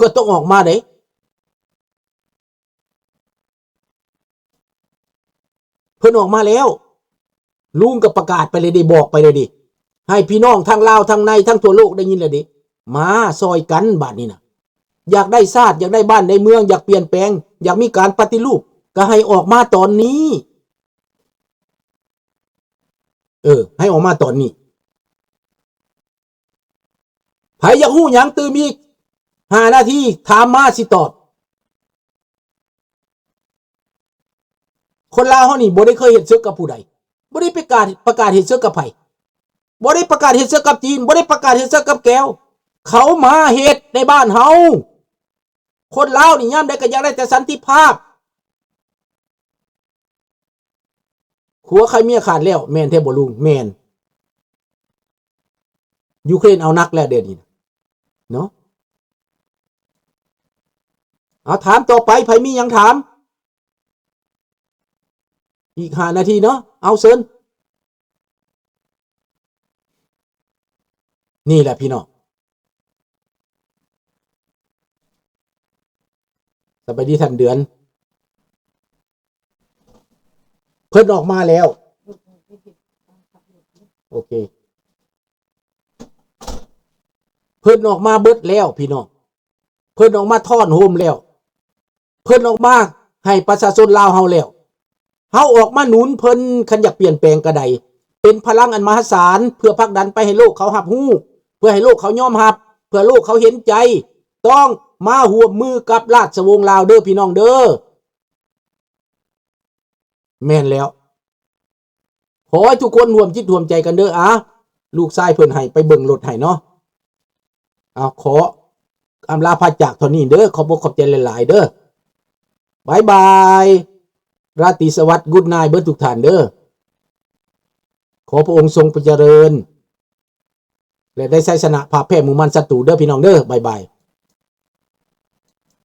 ກໍຕ້ອງອອກມາເດ້. ເພິ່ນອອກມາແລ້ວ ລຸງກໍປະກາດໄປເລີຍເດ້ ບອກໄປເລີຍເດ້ ໃຫ້ພີ່ນ້ອງທັງລາວ ທັງໃນ ທັງທົ່ວໂລກໄດ້ຍິນແລ້ວເດ້. ມາຊ່ອຍກັນບາດນີ້ນະ ຢາກໄດ້ຊາດ ຢາກໄດ້ບ້ານໄດ້ເມືອງ ຢາກປ່ຽນແປງ ຢາກມີການປະຕິຮູບ ກໍໃຫ້ອອກມາຕອນນີ້ ເອີ ໃຫ້ອອກມາຕອນນີ້. ໃຜຢາກຮູ້ຫຍັງຕື່ມອີກຫ້ານາທີ ຖາມມາ ຊິຕອບ. ຄົນລາວເຮົານີ້ບໍ່ໄດ້ເຄີຍເຮັດເສິກກັບຜູ້ໃດ ບໍ່ໄດ້ປະກາດ ປະກາດເຮັດເສິກກັບໃຜ ບໍ່ໄດ້ປະກາດເຮັດເສິກກັບຈີນ ບໍ່ໄດ້ປະກາດເຮັດເສິກກັບແກວ. ເຂົາມາເຮັດໃນບ້ານເຮົາ. ຄົນລາວນີ້ຍາມໃດກໍຢາກໄດ້ແຕ່ສັນຕິພາບ. ຜົວຂາຍເມຍຂາດແລ້ວ ແມ່ນແທ້ບໍ່ລຸງ? ແມ່ນ. ຢູເຄຣນເອົາໜັກແລ້ວດຽວນີ້ນະ ເນາະ. ເອົາ ຖາມຕໍ່ໄປ ໃຜມີຫຍັງຖາມ? ອີກຫ້ານາທີເນາະ ເອົາ ເຊີນ. ນີ້ແຫຼະພີ່ນ້ອງ ສະບາຍດີທ່ານເດືອນ. ເພິ່ນອອກມາແລ້ວ ໂອເຄ ເພິ່ນອອກມາເບິດແລ້ວພີ່ນ້ອງ ເພິ່ນອອກມາທ້ອນໂຮມແລ້ວ ເພິ່ນອອກມາໃຫ້ປະຊາຊົນລາວເຮົາແລ້ວ. ເຮົາອອກມາໜູນເພິ່ນ ຄັນຢາກປ່ຽນແປງກະໄດ້ ເປັນພະລັງອັນມະຫາສານ ເພື່ອຜັກດັນໄປໃຫ້ໂລກເຂົາຮັບຮູ້ ເພື່ອໃຫ້ໂລກເຂົາຍອມຮັບ ເພື່ອໂລກເຂົາເຫັນໃຈ. ຕ້ອງມາຮ່ວມມືກັບລາຊະວົງລາວເດີພີ່ນ້ອງເດີ. ແມ່ນແລ້ວ ຂໍໃຫ້ທຸກຄົນຮ່ວມຈິດຮ່ວມໃຈກັນເດີ. ອາ ລູກຊາຍເພິ່ນໃຫ້ໄປເບິ່ງລົດໃຫ້ເນາະ. ເອົາ ຂໍອຳລາພາຈາກເທົ່ານີ້ເດີ. ຂອບອົກຂອບໃຈຫຼາຍໆເດີ. ບາຍບາຍ ລາຕີສະຫວັດ Good night ເບິດທຸກທ່ານເດີ. ຂໍພະອົງຊົງປະຈະເລີນ ແລະ ໄດ້ໄຊຊະນະ ພາແພ້ໝູ່ໝັ້ນສັດຕູເດີພີ່ນ້ອງເດີ. ບາຍບາຍ.